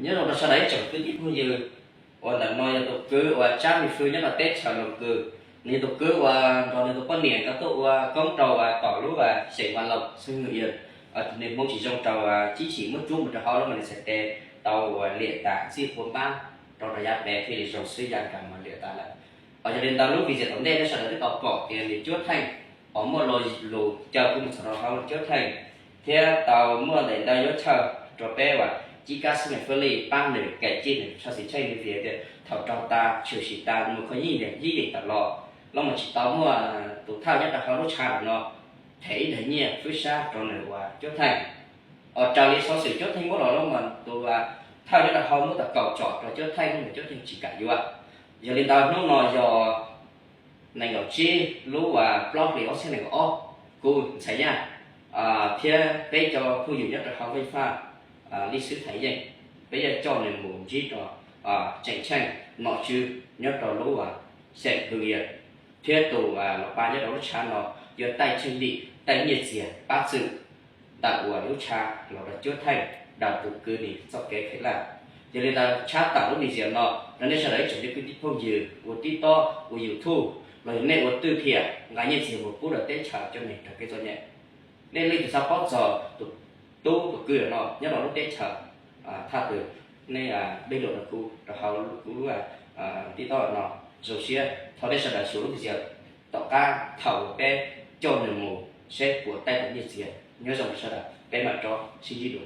Nyob zoo rau sawv daws ib tsoom kwv tij phooj ywg, uas ntawm no yog tus kwv uas Tsab Lis Fwj nyob rau teb chaws Loos Kws, nws yog tus kwv uas nrog nws tus poj niam nkawd tuaj ua koob rau tom lub xeev Vaj Loos xeev Hwm Yas. Tus niag hmoov tsis zoo rau tsib chim muab tsuab mus rau hauv lub mas nws txhais tes tau uas liam tas txij pua npab rau rau yav pem thiaj li zoo xwb, yav nkag mas liam tas lawm. Yog li ntawd lub video tom ntej nej sawv daws twb tau pom tias nws cuab theej, uas muaj lo lus caw kuv mus txog rau hauv cuab theej, thiab tau muaj daim ntawv yuav chaw rau peb uas cib kab xwb nws fwj li pab nws kaim cig nws tshaj xis tsheej nws vim tias thaum raug tas tshwm sim tas mus kho yeej yeej yeem tawm los, los mas tsis tau muaj tus thawj nyob rau hauv lub tshav no them ib daim nyiaj fwb sab rau nws uas cuab theej. Uas raws li xov xwm cuab theej muab los los mas tus thawj nyob rau hauv muab tau kaum tsom rau cuab theej, hnub nws cuab theej tsis kam yuav. Yog li ntawd hnub no yog nees nkaum tsib lub uas plaub hlis ob txhiab nees nkaum ob, kuv Ntxhais Yaj thiab peb cov phooj ywg nyob rau hauv Vaj Faj, Lis Xwb Thaiv Yeej, peb yuav coj nws mus ntsib rau tseem tsheej nom tswv nyob rau lub xeem Hwm Yas, thiab tus los pa nyob rau lub tshav no yuav taij tsheej lim taij nyiaj txiag pab txwm ntawm uas lub tshav los rau cuab theej daws tus kwv nws txoj kev phem laj. Yog li ntawd tshaj tawm lub video no rau nej sawv daws ib tsoom kwv tij phooj ywg ua TikTok ua YouTube los yog nej ua twj thiam nqa nyiaj txiag mus pub rau teb chaws coj neeg raug kev txom nyem. Nej leej twg xav paub txog tus tub tus kwv no nyob rau lub teb chaws thaj twg, nej peb lus rau kuv rau hauv kuv lub TikTok no. Zoo siab thov nej sawv daws xyuas lub video tom qab thaum uas peb coj nws mus seb puas taij tau nyiaj txiag. Nyob zoo sawv daws, peb mam rov sib ntsib dua.